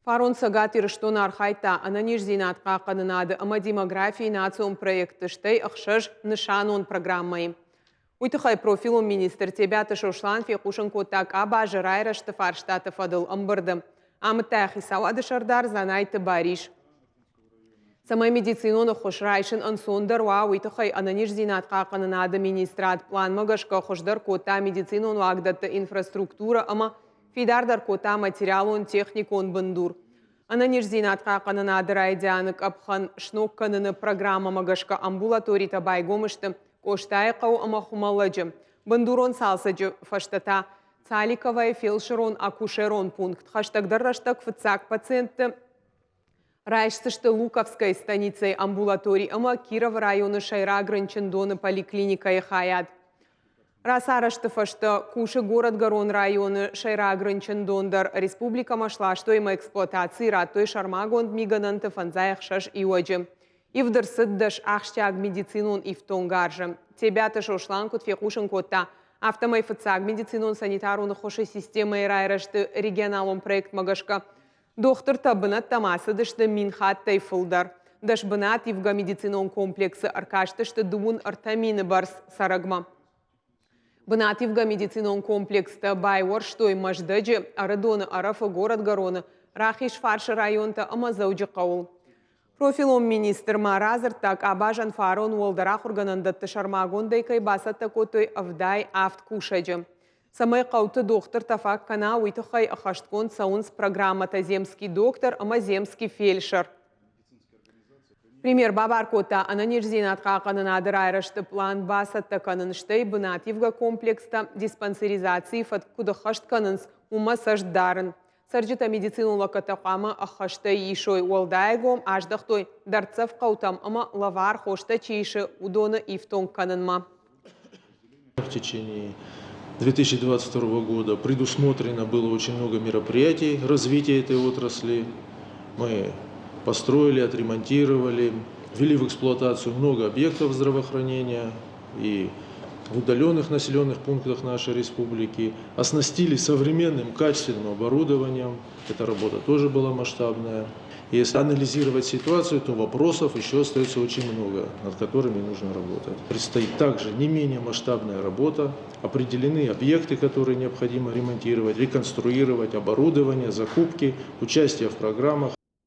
Фарон Цӕгат Ирыстон архайдта ӕнӕниздзинад хъахъхъӕнынады ӕмӕ демографийы национ проектты, стӕй ӕхсӕз нысанон программӕйы. Уый тыххӕй профилон министр Тебиаты Сослан фехъусын кодта къабазы райрӕзты фарстаты фӕдыл ӕмбырды. Амыдта йӕ хицауады сӕрдар Дзанайты Барис. Цӕмӕй медицинон ӕххуыс райсын ӕнцондӕр уа, уый тыххӕй ӕнӕниздзинад хъахъхъӕнынады министрад пъланмӕ гӕсгӕ хуыздӕр кодта медицинон уагдӕтты инфраструктурӕ ӕмӕ фидардӕр кодта материалон-техникон бындур. Ӕнӕниздзинад хъахъхъӕнынады райдианы къӕпхӕн сног кӕныны программӕмӕ гӕсгӕ амбулаторитӕ байгом сты Къостайыхъӕу ӕмӕ Хуымӕллӕджы. Бындурон цалцӕджы фӕстӕ та Цаликовайы фелсырон-акушерон пункт хӕстӕгдӕр рӕстӕг фыццаг пациентты райсдзысты Луковскойы станицӕйы амбулатори ӕмӕ Кировы районы сӕйраг рынчындоны поликлиникӕйы хайад. Рацарӕзты фӕстӕ кусы горӕтгӕрон районы сӕйраг рынчындон дӕр. Республикӕмӕ сластой ӕмӕ эксплуатацийы радтой сӕрмагонд мигӕнӕнты 56 иуӕджы. Ивд ӕрцыд 10 ахсджиаг медицинон ифтонгарзы. Тебиаты Сослан куыд фехъусын кодта, афтӕмӕй фыццаг медицинон-санитарон ӕххуысы системӕйы райрӕзты регионалон проектмӕ гӕсгӕ Дохтыртӕ бынӕттӕм ацыдысты 1000 хаттӕй фылдӕр. 10 бынат ивгӕ медицинон комплексы ӕркастысты 33 000 бӕрц цӕрӕгмӕ. Бынативгӕ медицинон комплекстӕ байуӕрстой Мӕздӕджы, Ӕрыдоны, Ӕрӕфы, Горӕтгӕроны, Рахизфарсы районтӕ ӕмӕ Дзӕуджыхъӕуыл. Профилон министр ма радзырдта, къабазӕн фарон уӕлдӕр ахуыргӕнӕндӕтты сӕрмагондӕй кӕй бацӕттӕ кодтой 77 кусӕджы. Цӕмӕй хъӕуты дохтыртӕ фаг кӕна, уый тыххӕй ӕххӕстгонд цӕуынц программӕтӕ «Земский доктор» ӕмӕ «Земский фельдшер». Премьер бабар кодта ӕнӕниздзинад хъахъхъӕнынады райрӕзты пълан бацӕттӕ кӕнын, стӕй бынативгӕ комплекстӕ диспансеризацийы фӕтк куыд ӕххӕст кӕнынц, уымӕ цӕст дарын. Цӕрджытӕ медицинон лӕггӕдтӕ хъуамӕ ӕххӕстӕй исой, уӕлдайгом аздӕхтой дӕрддзӕф хъӕутӕм ӕмӕ лӕвар хостӕ чи исы, уыдоны ифтонг кӕнынмӕ. В течение 2022 года предусмотрено было очень много мероприятий развития этой отрасли. Мы построили, отремонтировали, ввели в эксплуатацию много объектов здравоохранения и в удаленных населенных пунктах нашей республики, оснастили современным качественным оборудованием. Эта работа тоже была масштабная. Если анализировать ситуацию, то вопросов еще остается очень много, над которыми нужно работать. Предстоит также не менее масштабная работа. Определены объекты, которые необходимо ремонтировать, реконструировать, оборудование, закупки, участие в программах.